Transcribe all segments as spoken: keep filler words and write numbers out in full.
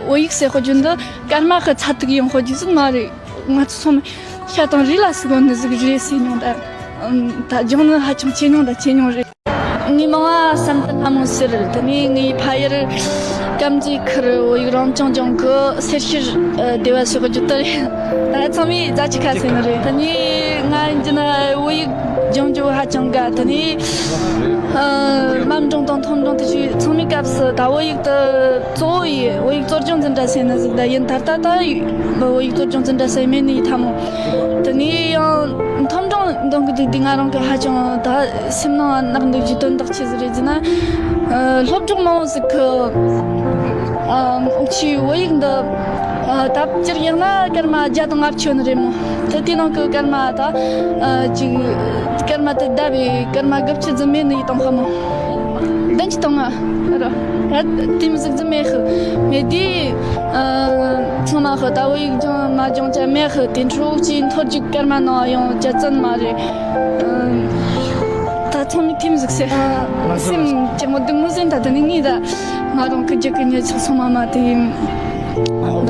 བོད་ཡིག་ཟེར་དཔེ་བརྗོད་འདི་སྐར་མ་གི་ཚ་ཐིག་ཡིན་དཔེ་བརྗོད་ཟིག་མ་རེད། ང་ཚོ་ཚང་མ་ཤ་དང་རུས་ལ་ཟུག་གོ་ནི་ཟིག་རེད་ཟེར་མྱོང་། ད་ཨམ། ད་སྦྱོང་ནི་ཧ་ཅང་ཆེ་མྱོང་། ད་ཆེ་མྱོང་རེད། ངའི་མིང་ང་བསམ་གཏན་ལྷ་མོ་ཟེར། དེ་ནས་ངའི་ཕ་ཡུལ་དཀར་མཛེས་ཁུལ་བོད་ཡིག་རང་སྐྱོང་ལྗོངས་ཀྱི་སེར་ཤུལ་སྡེ་བ་ཟེར་དཔེ་བརྗོད་འདི་རེད། ད་ཚང་མས་རྫ་ཆུ་ཁ་ཟེར་ནི་རེད། དེ་ནས་ང་ཡིན་གྱི་ན་བོད་ཡིག་སྦྱོང་རྒྱུ་ཧ་ཅང་དགའ། དེ་ནས་ཨ། མཉམ་འབྲིང་དང་མཐོ་འབྲིང་དེ་ཚོའི་ཚང་མའི་སྐབས་སུ་ད་བོད་ཡིག་དེ་གཙོ་བོ་ཡིས་བོད་ཡིག་གཙོ་སྦྱོང་འཛིན་གྲྭ་ཟེར་ནི་ཟིག་ད་ཡིན། ད་ལྟ་ད་བོད་ཡིག་གཙོ་སྦྱོང་འཛིན་གྲྭ་ཟེར་མེད་ནི་ཡིན་ཐ་མོ། དེ་ནས་ཡང་མཐོ་འབྲིང་འདོན་གི་འདུག་དུས་ང་རང་གི་ཧ་ཅང་ད་སེམས་ནང་གནག་འདུག་རྒྱུ་དོན་དག་ཆི་ཟིག་རེད་ཟེར་ན། ཨ། སློབ་གྲོགས་མང་བོ་ཟིག་གི་ཨ། འུ་ཆོའི་བོད་ཡིག་འདི་ཨ། ད་སྤྱིར་ཡིན་ན་སྐར་མ་བརྒྱ་དང་ལྔ་བཅུ་ནི་རེད་མོ། དེ་དེ་ནང་གི་སྐར་མ་ད་ཨ། ཅིག་སྐར་མ་དེ་བརྡབས་པའི་སྐར་མ་དགུ་བཅུ་ཙམ་མེད་ནི་ཡིན་དང་ཧ་མོ། བདུན་ཅུ་དང་ལྔ་རོ། ད་དེ་མོ་ཟིག་ཙམ་མེད་ཤི། མེད་དུས་ཨ། ཚང་མ་ཤི་ད་བོད་ཡིག་སྦྱོང་མ་སྦྱོང་ཅི་མེད་ཤི། དེ་འཕྲོ་འུ་ཆོའི་མཐོ་རྒྱུགས་སྐར་མ་ནང་ཡང་ཅི་ཙམ་མ་རེད། ཨ། ད་ཚང་མས་དེ་མོ་ཟིག་ཟེར། སེམས་ཅི་མོ་སྡུག་མོ་ཟིན། ད་དེ་ནས་ངས་ད་ང་རང་གི་རྒྱུད་ཀྱི་ཉེ་ཚགས་ཚང་མ་མ་དེ་ཡིན།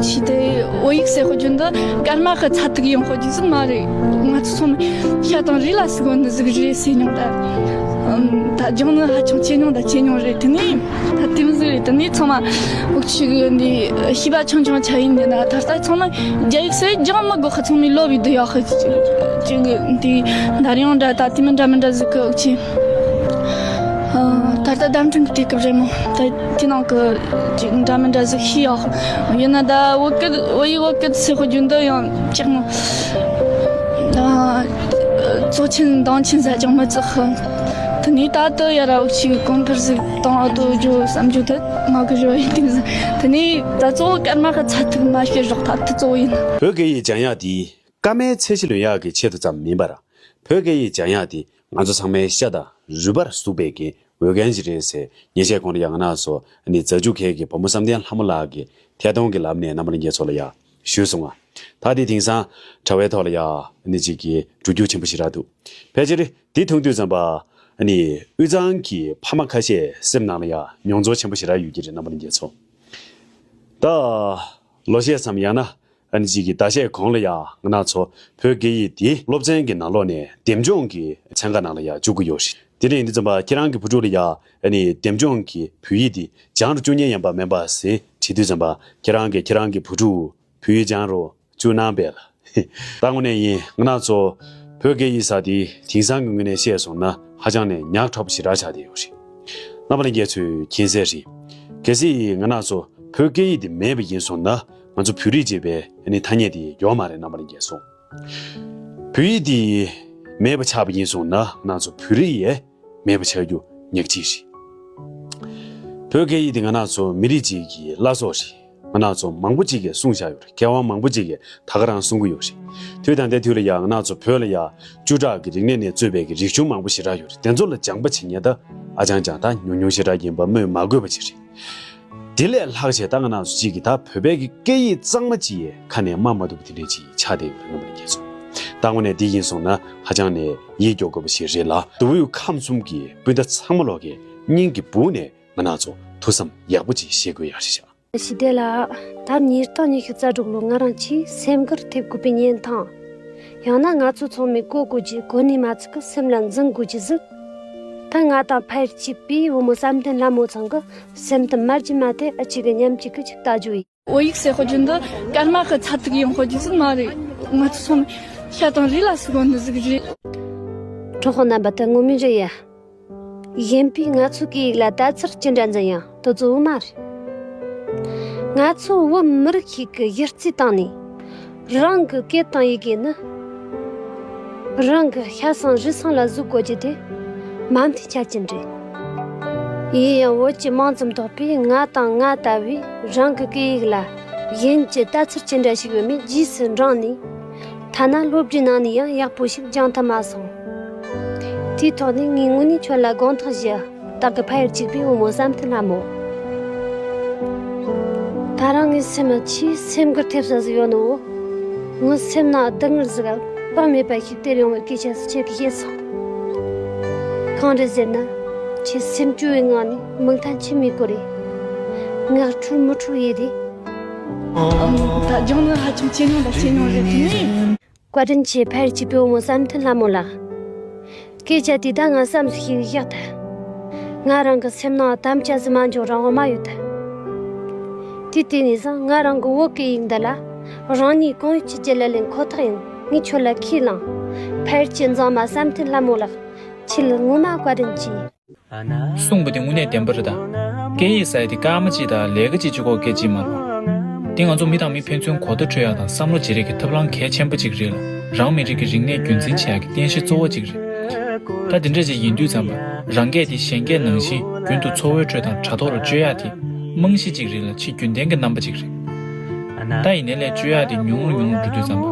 ཆི་དེ་བོད་ཡིག་ཟེར་དཔེ་བརྗོད་འདི་སྐར་མ་གི་ཚ་ཐིག་ཡིན་དཔེ་བརྗོད་ཟིག་མ་རེད། ང་ཚོ་ཚང་མ་ཤ་དང་རུས་ལ་ཟུག་གོ་ནི་ཟིག་རེད་ཟེར་མྱོང་། ད་ཨམ། ད་སྦྱོང་ནི་ཧ་ཅང་ཆེ་མྱོང་། ད་ཆེ་མྱོང་རེད། དེ་ནས་ད་དེ་མོ་ཟིག་རེད། དེ་ནས་ཚང་མ་འུ་ཆོ་གི་འདི་བྱིས་པ་ཆུང་ཆུང་ཆ་ཡིན་ནི་ན། ད་ལྟ་ཚང་མ་རྒྱ་ཡིག་སོགས་སྦྱང་མི་དགོས་ཤི། ཚང་མས་ལོབས་ཡི་འདི་ཡོད་ཤི། ཅིག་འདི་འདར་ཡོང་འདྲ་ད་དེ་མི་འདྲ་མི་འདྲ་ཟིག་གི་འུ་ཆོ་ཨ། ད་ལྟ་བརྡ་འཕྲིན་གི་དུས་སྐབས་རེད་མོ། ད་དེ་ནང་གི་ཅིག་འདྲ་མི་འདྲ་ཟིག་ཤེས་ཡོད་ཡིན་ན། ད་བོད་སྐད་བོད་ཡིག་བོད་སྐད་ཟེར་དཔེ་བརྗོད་འདི་ཡང་ཅིག་མོ། ཨ། གཙོ་ཆེན་འདང་ཆེན་ཟ་ཅང་མི་བརྩི་ཤི། དེ་ནས་ད་ལྟ་ཡ་ར་འུ་ཆོས་གོང་འཕེལ་ཟིག་གཏོང་ཨ་དོ་ཇོ་བསམ་རྒྱུ་དེ་ང་གི་རོ་ཡིན་དེ་ཟིག་དེ་ནས་ད་གཙོ་བོ་སྐར་མ་གི་ཚ་ཐིག་མ་ཤེས་རོགས། ད་དེ་གཙོ་བོ་ཡིན། བོད་སྐད་ཡིག་སྦྱང་ཡག་དེ་སྐར་མའི་ཚད་གཞི་ལོན་ཡག་གི་ཆེད་དུ་ཙམ་མིན་པར། བོད་སྐད་ཡིག་སྦྱང་ཡག་དེ་ང་ཚོ་ཚང་མའི་ཤ་དང་རུས་པར་ཟུག་པའི་གི་འོས་འགན་ཞིག་རེད་ཟེར། ཉེ་ཆར་གོང་ལ་ཡང་ང་རང་ཚོ་ནི་རྫ་ཆུ་ཁའི་གི་བུ་མོ་བསམ་གཏན་ལྷ་མོ་ལགས་ཀྱི་ཐད་གཏོང་གི་ལམ་ནས་རྣམ་པ་ལྷན་རྒྱས་ཚོ་ལ་ཡང་ཞུས་སོང་ང་། ད་དེ་དེང་སང་དྲ་བའི་ཐོག་ལ་ཡང་ནི་ཅིག་གི་འགྲོ་རྒྱུག་ཆེན་པོ་ཞེ་དྲག་འདུག་ཕལ་ཆེར་དེ་མཐོང་དུས་ཙམ་པ་ནི་དབུས་གཙང་གི་ཕ་མ་ཁ་ཤས་སེམས་ནང་ལ་ཡང་མྱོང་ཚོར་ཆེན་པོ་ཞེ་དྲག་ཡོད་ཀྱི་རེད། རྣམ་པ་ལྷན་རྒྱས་ཚོ། ད་ལོ་ཤས་ཙམ་ཡང་ན་ཨ་ནི་ཅིག་གི་ཟླ་ཤས་གོང་ལ་ཡང་ང་རང་ཚོ་བོད་སྐད་ཡིག་འདི་སློབ་ཚན་གྱི་ནང་ལོགས་ནས་འདེམས་སྦྱོང་གི་ཚན་ཁག་ནང་ལ་ཡང་བཅུག་གི་ཡོད་རེད། དེ་འདྲ་ཡིན་དུས་ཙམ་པ་ཁྱེད་རང་གི་བུ་ཕྲུག་ལ་ཡང་ཨ་ནི་འདེམས་སྦྱོང་གི་བོད་ཡིག་འདི་སྦྱང་རུ་བཅུག་མཁན་ཡིན་པ་མིན་པ་ཟེར་དྲིས་དུས་ཙམ་པ། ཁྱེད་རང་གིས་ཁྱེད་རང་གི་བུ་ཕྲུག་བོད་ཡིག་སྦྱང་རུ་བཅུག་གནང་པས་ལ། ད་དངོས་གནས་ཡིན། ང་རང་ཚོ་བོད་སྐད་ཡིག་ཟེར་དེ་དེང་སང་གི་ངོས་ནས་བཤད་སོང་ན་ཧ་ཅང་ནས་ཉག་ཕྲ་པོ་ཞེ་དྲག་ཆགས་བསྡད་ཡོད་རེད། རྣམ་པ་ལྷན་རྒྱས་ཚོས་མཁྱེན་གསལ་རེད། གལ་སྲིད་ང་རང་ཚོ་བོད་སྐད་ཡིག་དེ་མེད་པ་ཡིན་སོང་ན་ང་ཚོ་བོད་རིགས་ཅེས་པའི་ཨ་ནི་ཐ་སྙད་དེ་ཡོད་མ་རེད། རྣམ་པ་ལྷན་རྒྱས་ཚོ། བོད་ཡིག་དེ་མེད་པ་ཆགས་པ་ཡིན་སོང་ན་ང་ཚོ་བོད་རིགས་ཡང་མེད་པ་ཆགས་རྒྱུ་ཉག་གཅིག་རེད། བོད་སྐད་ཡིག་དེ་ང་རང་ཚོ་མི་རིགས་གཅིག་གི་བླ་སྲོག་རེད། ང་རང་ཚོ་མང་པོ་གཅིག་གིས་གསུངས་བཞག་ཡོད་རེད། མཁས་དབང་མང་པོ་གཅིག་གིས་ད་ག་རང་གསུང་གི་ཡོད་རེད། དུས་དང་དེ་དུས་ལ་ཡང་ང་རང་ཚོ་བོད་ལ་ཡང་བཅུ་ཕྲག་གི་རིག་གནས་ནས་གཙོས་པའི་གི་རིག་གཞུང་མང་པོ་ཞེ་དྲག་ཡོད་རེད། དེ་ཚོ་ལ་སྦྱངས་པ་བྱེད་མཁན་ད་ཨ་ཅང་ཅང་ད་ཉུང་ཉུང་ཞེ་དྲག་ཡིན་པ་སྨོས་མ་དགོས་པ་ཅིག་རེད། དེ་ལས་ལྷག་བྱས་ད་ང་རང་ཚོ་གཅིག་གིས་ད་བོད་པའི་གི་སྐད་ཡིག་གཙང་མ་ཅིག་ཡང་ཁ་ནས་སྨྲ་མ་ཐུབ་པ་དེ་འདྲ་ཅིག་ཆགས་བསྡད་ཡོད་རེད། རྣམ་པ་ལྷན་རྒྱས་ཚོ། ད་དངོས་གནས་འདི་ཡིན་སོང་ན་ཧ་ཅང་ནས་ཡིད་སྐྱོ་དགོས་པ་ཞིག་རེད་ལ། མདོ་དབུས་ཁམས་གསུམ་གྱི་སྤུན་ཟླ་ཚང་མ་ལོག་གི་སྙིང་གི་སྦུག་ནས་ང་རང་ཚོ་ཐུགས་བསམ་ཡག་པོ་ཅིག་བཞེས་དགོས་ཡག་རེད་ཤག་ཞི་བདེ་ལགས། ད་ཉིས་སྟོང་ཉི་ཤུ་རྩ་དྲུག་ལོ་ང་རང་ཆེས་སེམས་འགུལ་ཐེབས་དགོས་པའི་ཉིན་ཐང་། ཡང་ན་ང་ཚོ་ཚང་མས་གོ་དགོས་ཀྱི་གོ་གནས་མ་ཚིག་གི་སེམས་ལ་འཛིན་དགོས་ཀྱི་ཟིག་ད་ང་དང་ཕ་ཡུལ་གཅིག་པའི་བུ་མོ་བསམ་གཏན་ལྷ་མོ་ཚང་གི་སེམས་དུ་མར་གྱི་མ་དེ་ཨ་ཅིག་གི་ཉམས་ཅིག་གི་ཅིག་ལྟ་རྒྱུ་ཡིན། བོད་ཡིག་ཟེར་དཔེ་རྒྱུ་འདི་སྐར་མ་གི་ཚ་ཐིག་ཡིན་དཔེ་རྒྱུ་ཟིག་མ་རེད། ང་ཚོ་ཚང་མ་ཤ་དང་རུས་ལ་ཟུག་གོ་ནི་ཟིག་རེད། གྲོགས་པོ་རྣམ་པ་དེ་ངོ་མ་རེད་ཡ། གཞན་པས་ང་ཚོའི་སྐད་ཡིག་ལ་ལྟ་ཚུལ་ཅི་འདྲ་འཛིན་ཡང་དེ་གཙོ་བོ་མ་རེད། ང་ཚོ་བོད་མི་རིགས་ཤིག་གི་གཞི་རྩའི་སྟེང་ནས་རང་གི་སྐད་དང་ཡི་གེ་ནི་རང་གི་ཤ་ཟུང་རུས་ཟུང་ལ་ཟུག་དགོས་རྒྱུ་དེ་མ་མཐའི་ཆ་རྐྱེན་རེད། ཡིན་ཡང་བོད་ཀྱི་མང་ཙམ་དག་པས་ང་དང་ང་ལྟ་བུས་རང་གི་སྐད་ཡིག་ལ་གཞན་གྱི་ལྟ་ཚུལ་ཅི་འདྲ་ཞིག་ཡོད་མེད་རྗེས་སུ་འབྲངས་ནས། ཐ་ན་སློབ་གྲྭའི་ནང་ནས་ཡང་ཡག་པོ་ཞིག་སྦྱང་ཐུབ་མ་སོང་། དེའི་ཐོག་ནས་ངས་དངོས་གནས་ཁྱོད་ལ་དགོངས་དག་ཞུ། བདག་གི་ཕ་ཡུལ་གཅིག་པའི་བུ་མོ་བསམ་གཏན་ལྷ་མོ། ད་རང་ངའི་སེམས་ལ་ཆེས་སེམས་འགུལ་ཐེབས་ས་ཟིག་ཡོད་ནོ། ངའི་སེམས་ནང་སྡུག་བསྔལ་ཟིག་དཔག་མེད་པ་ཞིག་སྟེར་ཡོང་བའི་སྐད་ཆ་ཟིག་ཁྱེད་ཀྱིས་བཤད་སོང་། གང་རེད་ཟེར་ན། ཁྱེད་སེམས་སྐྱོ་བའི་ངང་ནས་མིག་མཐའ་མཆི་མས་བསྐོར་རེ། ངག་འཁྲུལ་མི་འཁྲུལ་ཡེ་རེ། ད་ལྗང་ནི་ཧ་ཅང་ཇེ་ཉུང་དང་ཇེ་ཉུང་རེད་དེ་ནས། བཀའ་དྲིན་ཆེ། ཕལ་ཆེར་བུ་མོ་བསམ་མཐུན་ལྷ་མོ་ལགས། སྐད་ཆ་དེ་ད་ང་བསམ་སུ་ཞིག་བཞག་ཐལ། ང་རང་གི་སེམས་ནང་དམ་བཅའ་ཟིག་མ་འཇོག་རང་དབང་མ་ཡོད་ཐལ། དེ་དེ་ནས་བཟུང་ང་རང་གི་བོད་སྐད་ཡིག་འདི་ལ་རང་ཉིད་གང་ཡོད་ཀྱི་ལ་ལེན་ཁོ་ཐག་ཡིན། ངས་ཁྱོད་ལ་ཁས་བླངས། ཕལ་ཆེར་མཛངས་མ་བསམ་མཐུན་ལྷ་མོ་ལགས། ཁྱེད་ལ་ངོ་མ་བཀའ་དྲིན་ཆེ། གསུངས་པ་དེ་དངོས་གནས་བདེན་པ་རེད་ད། སྐད་ཡིག་ཟེར་ཡ་དེ་སྐར་མ་གཅིག་དང་ལས་ཀ་གཅིག་གཅིག་གོ་སྐད་གཅིག་མ་རེད། དེ་ང་ཚོ་མི་དང་མི་ཕན་ཚུན་གོ་བརྡ་འཕྲོད་ཡ་དང་བསམ་བློ་བརྗེ་རེས་ཀྱི་ཐབས་ལམ་གལ་ཆེན་པོ་གཅིག་རེད་ལ། རང་མི་རིགས་ཀྱི་རིག་གནས་རྒྱུན་འཛིན་བྱེད་ཡ་གི་རྟེན་གཞི་གཙོ་བོ་གཅིག་རེད། ད་དེ་འདྲ་ཅིག་ཡིན་དུས་ཙམ་པ་རང་སྐད་དེ་གཞན་སྐད་ནང་བཞིན་རྒྱུན་དུ་འཚོ་བའི་ཁྲོད་དང་དྲ་ཐོག་ལ་སྤྱོད་ཡ་དེ་རྨང་གཞི་གཅིག་རེད་ལ། ཆེས་རྒྱུན་ལྡན་གྱི་རྣམ་པ་གཅིག་རེད། ད་ཡིན་ནའི་ལས་སྤྱོད་ཡག་དེ་ཉུང་རུ་ཉུང་རུ་འགྲོ་དུས་ཙམ་པ།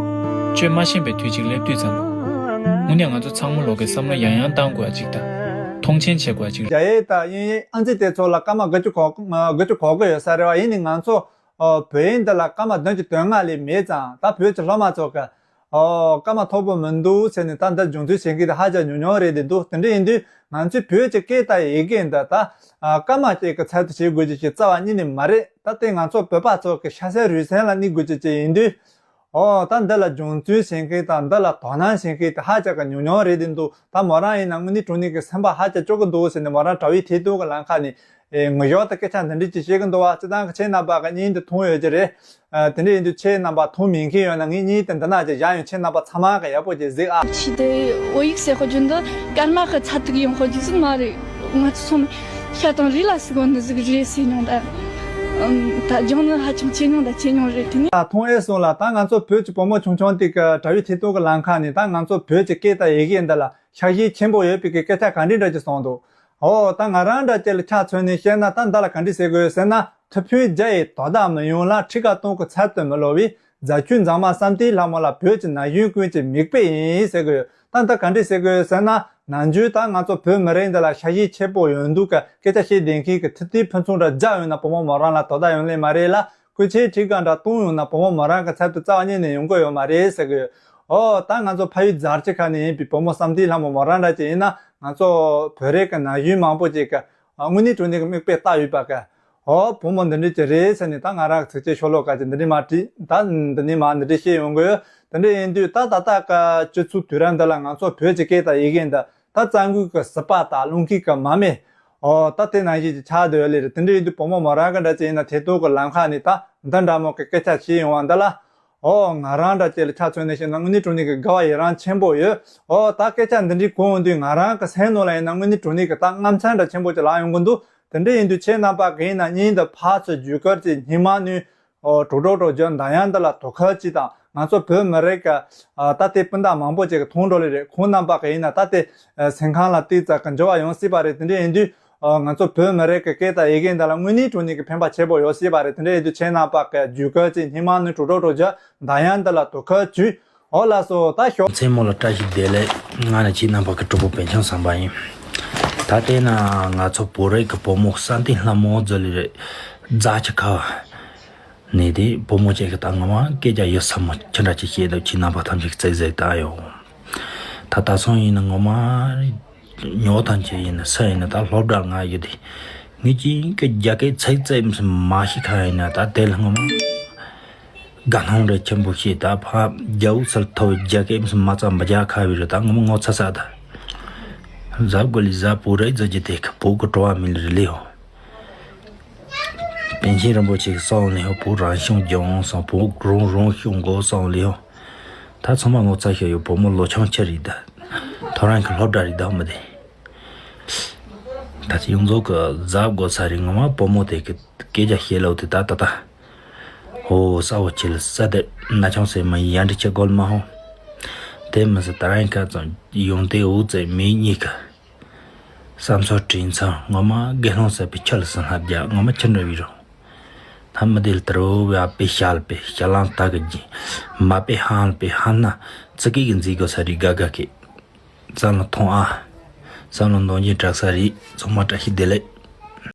སྤྱོད་མ་ཤེས་པའི་དུས་གཅིག་སླེབས་དུས་ཙམ་པ། དངོས་གནས་ང་ཚོ་ཚང་མ་ལོག་གི་བསམ་བློ་ཡང་ཡང་བཏང་དགོས་ཡ་གཅིག་དང་། མཐོང་ཆེན་བྱེད་དགོས་ཡ་གཅིག་རེད། རྒྱ་ཡིག་དང་དབྱིན་ཡིག་ཨང་རྩིས་དེ་ཚོ་ལ་སྐར་མ་དགུ་བཅུ་གོ་དགུ་བཅུ་གོ་དགུ་ཡོད་ས་རེད་བ། ཡིན་ནའི་ང་ཚོ་ཨོ་བོད་ཡིག་འདི་ལ་སྐར་མ་བདུན་ཅུ་དོན་ལྔ་ལས་མེད་ཙང་། ད་བོད་ཀྱི་སློབ་མ་ཚོ་གི་ཨོ་སྐར་མ་མཐོ་པོ་མི་འདུག་ཟེར་ནས་ད་འདི་སྦྱོང་བརྡར་བྱེད་མཁན་དེ་ཧ་ཅང་ཉུང་ཉུང་རེད་དེ་འདུག་དེ་འདྲ་ཡིན་དུས་ང་ཚོའི་བོད་ཀྱི་སྐད་དང་ཡི་གེ་འདི་ད་ཨ་སྐར་མ་གཅིག་གི་ཚད་དུ་བྱེད་དགོས་ཀྱི་ཞིག་རྩ་བ་ཉིད་ནས་མ་རེད། ད་དེ་ང་ཚོ་བོད་པ་ཚོ་གི་ཤ་ཟའི་རུས་ཚན་ལ་གནས་དགོས་ཀྱི་ཅིག་ཡིན་དུས། ཨོ་ད་འདི་ལ་སྦྱོང་བརྡར་བྱེད་མཁན་དང་འདི་ལ་དོ་སྣང་བྱེད་མཁན་དེ་ཧ་ཅང་གི་ཉུང་ཉུང་རེད་དེ་འདུག་ད་མོ་རང་ཡིན་ན་དངོས་གནས་དྲང་གནས་ཀྱི་སེམས་པ་ཧ་ཅང་སྐྱོ་གི་འདུག་ཟེར་ནས་མོ་རང་དྲ་བའི་ཐད་གཏོང་གི་ལམ་ཁ་ནས་ཨེ་ངུ་ཞོར་དུ་སྐད་ཆ་འདི་འདྲ་ཅིག་བཤད་གི་འདུག་བ། སྤྱིར་བཏང་གི་ཁྱེད་རྣམ་པ་གི་སྙིང་འདི་ཐུང་ཡོད་ཀྱི་རེད། ཨ་དེ་འདྲ་ཡིན་དུས་ཁྱེད་རྣམ་པ་ཐུང་མིན་མཁན་ཡོད་ན་ངའི་སྙིང་དེ་འདི་ན་ཅིག་བཞག་ཡོང་། ཁྱེད་རྣམ་པ་ཚང་མ་གི་ཡག་པོ་ཅིག་གཟིགས་ཨ། ཆི་དེ་བོད་ཡིག་ཟེར་དཔེ་རྒྱུན་དུ་སྐར་མ་གི་ཚད་ཐིག་ཡོང་དཔེ་རྒྱུ་ཟིག་མ་རེད། ང་ཚོ་ཚང་མ་ཤ་དང་རུས་ལ་ཟུག་གོ་ནི་ཟིག་རེད་ཟེར་མྱོང་ད། ཨམ་ད་སྦྱོང་ནི་ཧ་ཅང་ཆེ་མྱོང་ད་ཆེ་མྱོང་རེད་དེ་ནི། ད་ཐོང་ཨེ་སོང་ལ། ད་ང་ཚོ་བོད་ཀྱི་བུ་མོ་ཆུང་ཆུང་དེ་གི་དྲ་བའི་ཐད་གཏོང་གི་ལམ་ཁ་ནས་ད་ང་ཚོ་བོད་ཀྱི་སྐད་དང་ཡི་གེ་འདི་ལ་ཤ་ཞེན་ཆེན་པོ་ཡོད་པའི་གི་སྐད་ཆ་ག་འདྲ་འདྲ་ཅིག་གསུངས་འདུག་ཨོ་ད་ང་རང་འདྲ་ཅིག་ལ་ཆ་མཚོན་ནས་བཤད་ན་ད་འདི་ལ་ག་འདྲ་ཟེར་དགོས་ཟེར་ན། ཐུབ་ཕུན་རྒྱ་ཡི་དོ་བདག་མི་ཡོང་ལ། ཁྲི་ཀ་སྟོང་གི་ཚད་དུ་མི་ལོ་བའི་རྫ་ཆུ་མཛངས་མ་བསམ་གཏན་ལྷ་མོ་ལ་བོད་ཀྱི་ན་གཞོན་ཀུན་གྱི་མིག་དཔེ་ཡིན་ཟེར་གི་ཡོད། ད་འདི་ག་འདྲས་ཟེར་གི་ཡོད་ཟེར་ན། ནམ་རྒྱུན་ད་ང་ཚོ་བོད་མི་རིགས་འདི་ལ་ཤ་ཞེན་ཆེན་པོ་ཡོད་འདུག་གི་སྐད་ཆ་བཤད་བསྡད་མཁན་གི་ཐུབ་བསྟན་ཕུན་ཚོགས་འདྲ་རྒྱག་ཡོང་ན་བུ་མོ་མོ་རང་ལ་དོ་བདག་ཡོང་ལེ་མ་རེད་ལ། སྐུ་ཆེ་ཁྲི་ཀ་འདྲ་གཏོང་ཡོང་ན་བུ་མོ་མོ་རང་གི་ཚབ་ཏུ་རྩ་བ་ཉིད་ནས་ཡོང་གི་ཡོད་མ་རེད་ཟེར་གི་ཡོད། ཨོ་ད་ང་ཚོ་ཕ་ཡུལ་རྫ་ཆུ་ཁ་ནས་ཡིན་པའི་བུ་མོ་བསམ་གཏན་ལྷ་མོ་མོ་རང་འདྲ་ཅིག་ཡིན་ན། ང་ཚོ་བོད་རིགས་ཀྱི་ན་གཞོན་མང་པོ་ཅིག་གི་དངོས་གནས་དྲང་གནས་ཀྱི་མིག་དཔེ་ལྟ་ཡོད་པ་གི། ཨོ་བུ་མོ་འདི་འདྲ་ཅིག་རེད་ཟེར་ནས་ད་ང་རང་གི་ཚིགས་བཅད་ཤོ་ལོ་ཀ་ཅིག་འདི་འདྲ་མ་བྲིས། ད་འདི་ནས་མ་འདི་འདྲ་བཤད་ཡོང་གི་ཡོད། དེ་འདྲ་ཡིན་དུས་ད་ད་ལྟ་གི་སྤྱི་ཚོགས་དུས་རབས་འདི་ལ་ང་ཚོ་བོད་ཀྱི་སྐད་དང་ཡི་གེ་འདི་ད་རྩ་འགུལ་གྱི་སྲིད་པ་དང་བློ་འཁེལ་གྱི་མ་རྨོས། ཨོ་ད་དེ་ནང་བཞིན་གྱི་ཆགས་བསྡད་ཡོད་ལེ་རེད། དེ་འདྲ་ཡིན་དུས་བུ་མོ་མོ་རང་གི་འདྲ་ཅིག་ཡིན་ན་ཐད་གཏོང་གི་ལམ་ཁ་ནས་ད་འདི་འདྲ་མོ་གི་སྐད་ཆ་བཤད་ཡོང་བ་འདི་ལ། ཨོ་ང་རང་འདྲ་ཅིག་ལ་ཆ་མཚོན་ནས་བཤད་ན་དངོས་གནས་དྲང་གནས་ཀྱི་དགའ་བ་ཡི་རངས་ཆེན་པོ་ཡོད། ཨོ་ད་སྐད་ཆ་འདི་འདྲའི་གོ་ཡོང་དུས་ང་རང་གི་སེམས་ནང་ལ་ཡིན་ན་དངོས་གནས་དྲང་གནས་ཀྱི་ད་རྔམ་ཚ་འདྲ་ཆེན་པོ་ཅིག་ལངས་ཡོང་གི་འདུག་དེ་འདྲ་ཡིན་དུས་ཁྱེད་རྣམ་པ་གིས་ཡིན་ན་སྙིང་འདི་ཕར་ཚུར་བརྒྱུད་བསྐུར་གྱིས་སྙིང་མ་ནས་ཨོ་དྲུག་དྲུག་དྲུག་བརྒྱ་འདང་ཡང་འདི་ལ་དོ་ཁུར་གྱིས་དང་། ང་ཚོ་བོད་མི་རིགས་ཀྱི་ཨ་ད་ལྟའི་སྤུན་ཟླ་མང་པོ་ཅིག་གིས་མཐོང་འགྲོ་ལེ་རེད། ཁོང་རྣམ་པ་གིས་ཡིན་ན་ད་ལྟའི་ཨ་སེམས་ཁམས་ལ་ཏོག་ཙམ་གི་འགྱུར་བ་ཡོང་སྲིད་པ་རེད། དེ་འདྲ་ཡིན་དུས་ཨ་ང་ཚོ་བོད་མི་རིགས་ཀྱི་སྐད་དང་ཡི་གེ་འདི་ལ་དངོས་གནས་དྲང་གནས་ཀྱི་ཕན་པ་ཆེན་པོ་ཡོང་སྲིད་པ་རེད། དེ་འདྲ་ཡིན་དུས་ཁྱེད་རྣམ་པ་གིས་བརྒྱུད་བསྐུར་གྱིས་སྙིང་མ་ནས་དྲུག་དྲུག་དྲུག་བརྒྱ་འདང་ཡང་འདི་ལ་དོ་ཁུར་གྱིས། ཨོ་ལགས་སོ། ད་ཞོག་མཚན་མོ་ལ་བཀྲ་ཤིས་བདེ་ལེགས། ང་ནི་ཁྱེད་རྣམ་པ་གི་གྲོགས་པོ་བན་ཆུང་བསམ་པ་ཡིན། ད་ལྟས་ན་ང་ཚོ་བོད་རིགས་ཀྱི་བུ་མོ་བསམ་གཏན་ལྷ་མོ་ཟེར་ལེ་རེད། རྫ་ཆུ་ཁ་བ་ནས་དེ་བུ་མོ་ཅིག་གིས་ད་ངོ་མ་སྐད་ཆ་ཡིད་ཚིམ་མོ་ཅི་འདྲ་ཅིག་བཤད་འདུག་ཁྱེད་རྣམ་པ་ཐམས་ཅད་ཀྱིས་གཟིགས་གཟིགས་ད་ཡོང་། ད་ད་སོང་ཡིན་ན་ངོ་མ་ཉོ་ཐང་ཆེ་ཡིན་ན་ས་ཡིན་ན་ད་སློབ་གྲྭ་ལྔ་ཡོད་དེ། ངས་ཅིག་གི་རྒྱ་སྐད་ཚིག་ཙམ་མ་ཤེས་ཁ་ཡིན་ན་ད་དེ་ལ་ངོ་མ། དགའ་སྣང་རེ་ཆེན་པོ་བྱས། ད་ཕ་རྒྱ་བོད་སིལ་ཐོ་རྒྱ་སྐད་མ་ཙམ་མ་རྒྱག་ཁ་བའི་རེད། ད་ངོ་མ་ངོ་ཚ་ཚ་ད། གཟའ་གོ་ལི་གཟའ་བོད་རིགས་ཟེར་གྱི་དེ་གི་བོད་གི་བྲོ་བ་མི་ལ་རི་ལི་ཧོ། པཎ་ཆེན་རིན་པོ་ཆེ་གི་གསུང་ལི་ཧོ། བོད་རང་སྐྱོང་ལྗོངས་སོང་། བོད་རང་རང་སྐྱོང་དགོས་གསུང་ལི་ཧོ། ད་ཚང་མ་ངོ་ཚ་ཤོར་ཡོད། བུ་མོ་ལོ་ཆུང་ཆུང་རེད་ད། ཐོ་རངས་ཀྱི་སློབ་གྲྭ་རེད་ད་མི་དེ། ད་ཅི་ཡོངས་རྫོགས་ཀྱི་གཟབ་དགོས་ས་རེད། ངོ་མ་བུ་མོ་དེ་གི་སྐད་ཆ་བཤད་ལོ་དེ་ད་ད་ད། ཧོ་ས་འོ་ཆེ་ལ་ས་དེ་ན་ཆུང་སེ་མ་ཡིན་ཡ་འདྲི་ཆེ་གོལ་མ་ཧོ། དེ་མི་སྲིད་ད་རང་ཁ་ཙམ་ཡོང་དེ་འུ་ཙེ་མི་གཉིས་ཀ་བསམ་ཚུལ་དྲིན་ཚང་ངོ་མ་དགེ་སློང་ཟེར་བའི་ཆ་ལ་སུན་ལྷབ་རྒྱ་ངོ་མ་ཆི་འདྲ་བའི་རོ། ད་མི་དེ་ལ་དར་བོ་བའི་ཨ་པའི་ཤ་ལ་པའི་ཤ་ལང་ད་གི་རྒྱུན་མ་པའི་ཧང་ལ་པའི་ཧང་ན་ཙི་གི་གི་འཛིན་དགོས་ས་རི་དགའ་དགའ་གི། བསམ་བློ་ཐོངས་ཨ། བསམ་བློ་འདོན་གྱིན་དྲག་ས་རེད། ཚང་མ་བཀྲ་ཤིས་བདེ་ལེགས།